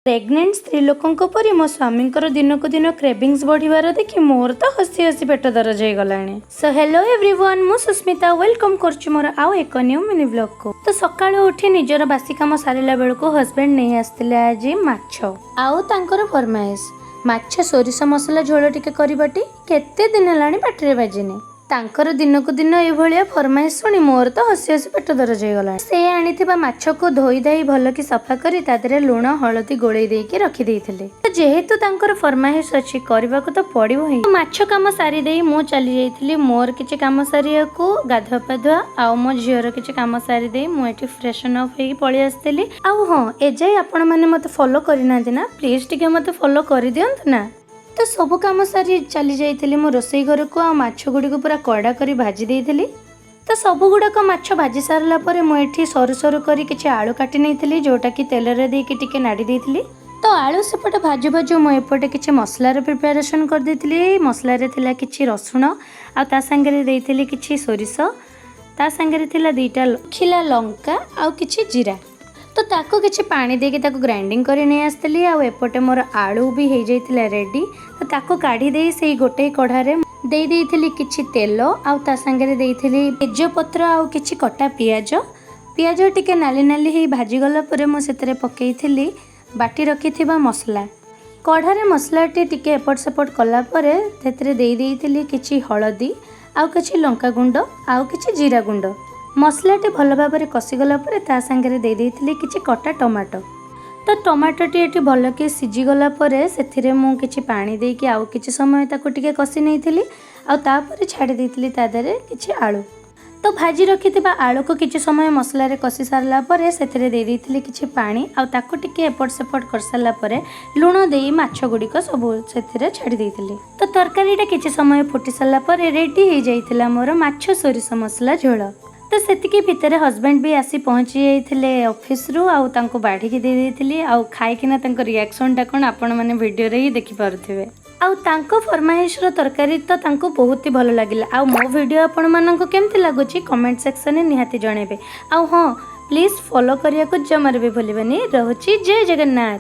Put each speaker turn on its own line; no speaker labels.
Pregnant ସ୍ତ୍ରୀ ଲୋକଙ୍କ ପରି ମୋ ସ୍ୱାମୀଙ୍କର ଦିନକୁ ଦିନ କ୍ରେଭିଂସ୍ ବଢ଼ିବାର ଦେଖି ମୋର ତ ହସି ହସି ପେଟ ଦରଜ ହେଇଗଲାଣି। ସୋ ହ୍ୟାଲୋ ଏଭ୍ରିୱାନ୍, ମୁଁ ସୁସ୍ମିତା, welcome କରୁଛି ମୋର ଆଉ ଏକ ନ୍ୟୁ ମିନି ବ୍ଲଗକୁ। ତ ସକାଳୁ ଉଠି ନିଜର ବାସି କାମ ସାରିଲା ବେଳକୁ ହଜବେଣ୍ଡ ନେଇ ଆସିଥିଲେ ଆଜି ମାଛ। ଆଉ ତାଙ୍କର ଫରମାଇଶ, ମାଛ ସୋରିଷ ମସଲା ଝୋଳ ଟିକେ କରିବଟି, କେତେ ଦିନ ହେଲାଣି ପାଟିରେ ବାଜିନି। ତାଙ୍କର ଦିନକୁ ଦିନ ଏଇଭଳିଆ ଫରମାଇଶ ଶୁଣି ମୋର ତ ହସି ହସି ପେଟ ଦରଜ ହେଇଗଲାଣି। ସେ ଆଣିଥିବା ମାଛକୁ ଧୋଇ ଧାଇ ଭଲକି ସଫା କରି ତା ଦେହରେ ଲୁଣ ହଳଦୀ ଗୋଳେଇ ଦେଇକି ରଖିଦେଇଥିଲି। ତ ଯେହେତୁ ତାଙ୍କର ଫରମାଇଶ ଅଛି, କରିବାକୁ ତ ପଡ଼ିବ ହିଁ। ମାଛ କାମ ସାରି ଦେଇ ମୁଁ ଚାଲି ଯାଇଥିଲି ମୋର କିଛି କାମ ସାରିବାକୁ, ଗାଧୁଆ ପାଧୁଆ ଆଉ ମୋ ଝିଅର କିଛି କାମ ସାରି ଦେଇ ମୁଁ ଏଠି ଫ୍ରେଶନ୍ ଅପ୍ ହେଇକି ପଳେଇ ଆସିଥିଲି। ଆଉ ହଁ, ଏଯାଏ ଆପଣମାନେ ମୋତେ ଫଲୋ କରିନାହାନ୍ତି ନା, ପ୍ଲିଜ୍ ଟିକେ ମୋତେ ଫଲୋ କରିଦିଅନ୍ତୁ ନା। ତ ସବୁ କାମ ସାରି ଚାଲି ଯାଇଥିଲି ମୁଁ ରୋଷେଇ ଘରକୁ ଆଉ ମାଛ ଗୁଡ଼ିକୁ ପୁରା କଡ଼ା କରି ଭାଜି ଦେଇଥିଲି। ତ ସବୁ ଗୁଡ଼ାକ ମାଛ ଭାଜି ସାରିଲା ପରେ ମୁଁ ଏଠି ସରୁ ସରୁ କରି କିଛି ଆଳୁ କାଟି ନେଇଥିଲି, ଯେଉଁଟାକି ତେଲରେ ଦେଇକି ଟିକେ ନାଡ଼ି ଦେଇଥିଲି। ତ ଆଳୁ ସେପଟେ ଭାଜୁ ଭାଜୁ ମୁଁ ଏପଟେ କିଛି ମସଲାର ପ୍ରିପାରେସନ୍ କରିଦେଇଥିଲି। ମସଲାରେ ଥିଲା କିଛି ରସୁଣ ଆଉ ତା ସାଙ୍ଗରେ ଦେଇଥିଲି କିଛି ସୋରିଷ, ତା ସାଙ୍ଗରେ ଥିଲା ଦୁଇଟା ଶୁଖିଲା ଲଙ୍କା ଆଉ କିଛି ଜିରା। ତ ତାକୁ କିଛି ପାଣି ଦେଇକି ତାକୁ ଗ୍ରାଇଣ୍ଡିଙ୍ଗ କରି ନେଇ ଆସିଥିଲି। ଆଉ ଏପଟେ ମୋର ଆଳୁ ବି ହେଇଯାଇଥିଲା ରେଡ଼ି। ତ ତାକୁ କାଢ଼ି ଦେଇ ସେଇ ଗୋଟେ କଢ଼ାରେ ଦେଇ ଦେଇଥିଲି କିଛି ତେଲ ଆଉ ତା ସାଙ୍ଗରେ ଦେଇଥିଲି ତେଜପତ୍ର ଆଉ କିଛି କଟା ପିଆଜ। ପିଆଜ ଟିକେ ନାଲି ନାଲି ହେଇ ଭାଜିଗଲା ପରେ ମୁଁ ସେଥିରେ ପକାଇଥିଲି ବାଟି ରଖିଥିବା ମସଲା। କଢ଼ାରେ ମସଲାଟି ଟିକେ ଏପଟ ସେପଟ କଲା ପରେ ସେଥିରେ ଦେଇ ଦେଇଥିଲି କିଛି ହଳଦୀ ଆଉ କିଛି ଲଙ୍କା ଗୁଣ୍ଡ ଆଉ କିଛି ଜିରା ଗୁଣ୍ଡ। ମସଲାଟି ଭଲ ଭାବରେ କଷିଗଲା ପରେ ତା ସାଙ୍ଗରେ ଦେଇ ଦେଇଥିଲି କିଛି କଟା ଟମାଟୋ। ତ ଟମାଟୋଟି ଏଠି ଭଲକି ସିଝିଗଲା ପରେ ସେଥିରେ ମୁଁ କିଛି ପାଣି ଦେଇକି ଆଉ କିଛି ସମୟ ତାକୁ ଟିକେ କଷି ନେଇଥିଲି ଆଉ ତାପରେ ଛାଡ଼ି ଦେଇଥିଲି ତା ଦେହରେ କିଛି ଆଳୁ। ତ ଭାଜି ରଖିଥିବା ଆଳୁକୁ କିଛି ସମୟ ମସଲାରେ କଷି ସାରିଲା ପରେ ସେଥିରେ ଦେଇ ଦେଇଥିଲି କିଛି ପାଣି ଆଉ ତାକୁ ଟିକେ ଏପଟ ସେପଟ କରିସାରିଲା ପରେ ଲୁଣ ଦେଇ ମାଛ ଗୁଡ଼ିକ ସବୁ ସେଥିରେ ଛାଡ଼ି ଦେଇଥିଲି। ତ ତରକାରୀଟା କିଛି ସମୟ ଫୁଟି ସାରିଲା ପରେ ରେଡ଼ି ହେଇଯାଇଥିଲା ମୋର ମାଛ ସୋରିଷ ମସଲା ଝୋଳ। ତ ସେତିକି ଭିତରେ ହଜବେଣ୍ଡ ବି ଆସି ପହଞ୍ଚି ଯାଇଥିଲେ ଅଫିସରୁ ଆଉ ତାଙ୍କୁ ବାଢ଼ିକି ଦେଇ ଦେଇଥିଲି। ଆଉ ଖାଇକିନା ତାଙ୍କ ରିଆକ୍ସନଟା କ'ଣ ଆପଣମାନେ ଭିଡ଼ିଓରେ ହିଁ ଦେଖିପାରୁଥିବେ। ଆଉ ତାଙ୍କ ଫରମାଇଶର ତରକାରୀ ତ ତାଙ୍କୁ ବହୁତ ହି ଭଲ ଲାଗିଲା। ଆଉ ମୋ ଭିଡ଼ିଓ ଆପଣମାନଙ୍କୁ କେମିତି ଲାଗୁଛି, କମେଣ୍ଟ ସେକ୍ସନରେ ନିହାତି ଜଣାଇବେ। ଆଉ ହଁ, ପ୍ଲିଜ୍ ଫଲୋ କରିବାକୁ ଜମାରୁ ବି ଭୁଲିବେନି। ରହୁଛି, ଜୟ ଜଗନ୍ନାଥ।